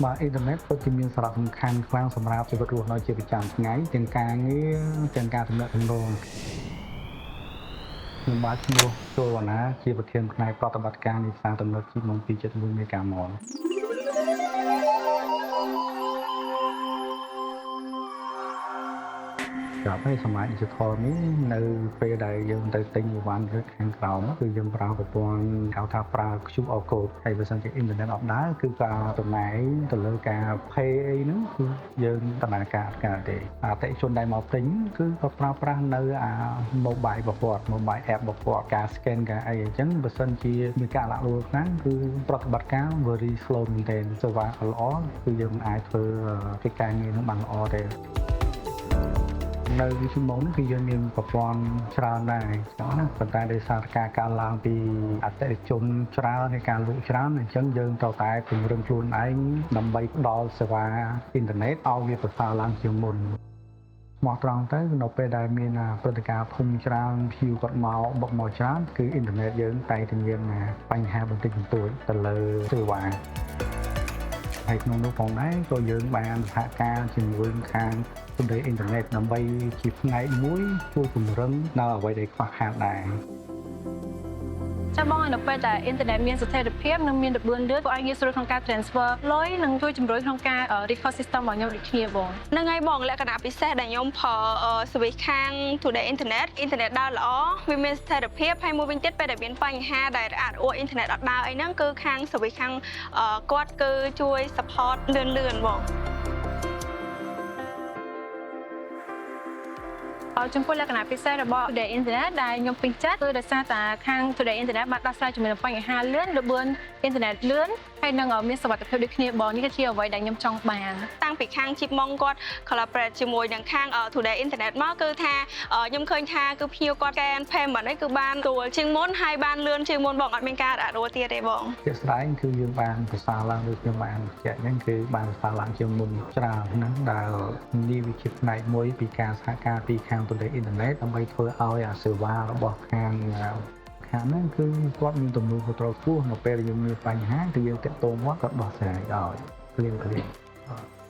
បាទអ៊ីនធឺណិតពិតជាមានសារៈសំខាន់ខ្លាំងសម្រាប់ជីវិតរស់នៅជាប្រចាំថ្ងៃទាំងការងារទាំងការទំនាក់ទំនងខ្ញុំបាទឈ្មោះចូលវណ្ណាជាប្រធានផ្នែកប្រតិបត្តិការនៃផ្សារទំនើបជីម៉ុង271មេហ្គាម៉ល ចាប់ហើយសម័យ digital នេះនៅពេលដែលយើងទៅទិញអីវ៉ាន់ឬខាងក្រោមគឺយើងប្រើប្រព័ន្ធហៅថាប្រើ QR code ហើយបើសិនជាអ៊ីនធឺណិតអត់ដើរគឺការចំណាយទៅលើការ pay អីហ្នឹងគឺយើងដំណើរការអត់កើតទេអតិថិជនដែលមកទិញគឺគាត់ប្រើប្រាស់នៅអា mobile របស់គាត់ mobile app របស់គាត់ការ scan ការអីអញ្ចឹងបើសិនជាមានការលាក់លួលខ្លាំងគឺប្រតិបត្តិការ very slow មែនទែនសេវាល្អគឺយើងមិនអាចធ្វើកិច្ចការងារនឹងបានល្អទេ នៅชั่วโมងនេះគឺយើងមានប្រព័ន្ធច្រើនដែរអញ្ចឹងណាប៉ុន្តែដោយសារការកើនឡើងពីអតិថិជនច្រើននៃការលក់ច្រើនអញ្ចឹងយើងត្រូវតែពង្រឹងខ្លួនឯងដើម្បីផ្ដល់សេវាអ៊ីនធឺណិតឲ្យវាប្រសើរឡើងជាងមុនស្មោះត្រង់ទៅនៅពេលដែលមានព្រឹត្តិការណ៍ធំច្រើនភ្ញៀវគាត់មកបុកមកច្រើនគឺអ៊ីនធឺណិតយើងតែងតែមានបញ្ហាបន្តិចបន្តួចទៅលើសេវា ហើយក្នុងនោះផងដែរក៏យើងបានសហការជាមួយខាង Today Internet ដើម្បីជាផ្នែកមួយជួយពង្រឹងនៅអ្វីដែលខ្វះខាតដែរ ចាំបងនៅពេលដែលអ៊ីនធឺណិតមានស្ថិរភាពនិងមានល្បឿនលឿនក៏អាចងាយស្រួលក្នុងការ transfer លុយនិងជួយជំរុញក្នុងការ record system របស់ខ្ញុំដូចគ្នាបង ហ្នឹងហើយបងលក្ខណៈពិសេសដែលខ្ញុំប្រើ service ខាង Today Internet អ៊ីនធឺណិតដើរល្អវាមានស្ថិរភាពហើយមួយវិញទៀតពេលដែលមានបញ្ហាដែលរអាក់រអួលអ៊ីនធឺណិតអត់ដើរអីហ្នឹងគឺខាង service ខាងគាត់គឺជួយ support លឿនលឿនបង ចំពោះលក្ខណៈពិសេសរបស់ Today Internet ដែលខ្ញុំពេញចិត្តគឺដោយសារតែខាង Today Internet បានដោះស្រាយជាមួយនឹងបញ្ហាលឿនល្បឿនអ៊ីនធឺណិតលឿនហើយនឹងមានសុវត្ថិភាពដូចគ្នាបងនេះគឺជាអ្វីដែលខ្ញុំចង់បាន តាំងពីខាងជីបម៉ុងគាត់ collaborate ជាមួយនឹងខាង Today Internet មកគឺថាខ្ញុំឃើញថាគឺភ្ញៀវគាត់ scan payment អីគឺបានស្រួលជាងមុនហើយបានលឿនជាងមុនបងអត់មានការរអាក់រអួលទៀតទេបង ជាក់ស្ដែងគឺយើងបានប្រសើរឡើងដូចខ្ញុំបានបញ្ជាក់អញ្ចឹងគឺបានប្រសើរឡើងជាងមុនច្រើនណាស់ដែលនេះវាជាផ្នែកមួយពីការសហការពីខាង Today Internet ដើម្បីធ្វើឲ្យអាសេវារបស់ខាងខាងហ្នឹងគឺគាត់មានទំនួលខុសត្រូវខ្ពស់នៅពេលដែលយើងមានបញ្ហាគឺយើងតាក់ទងមកគាត់ដោះស្រាយឲ្យភ្លាមៗ។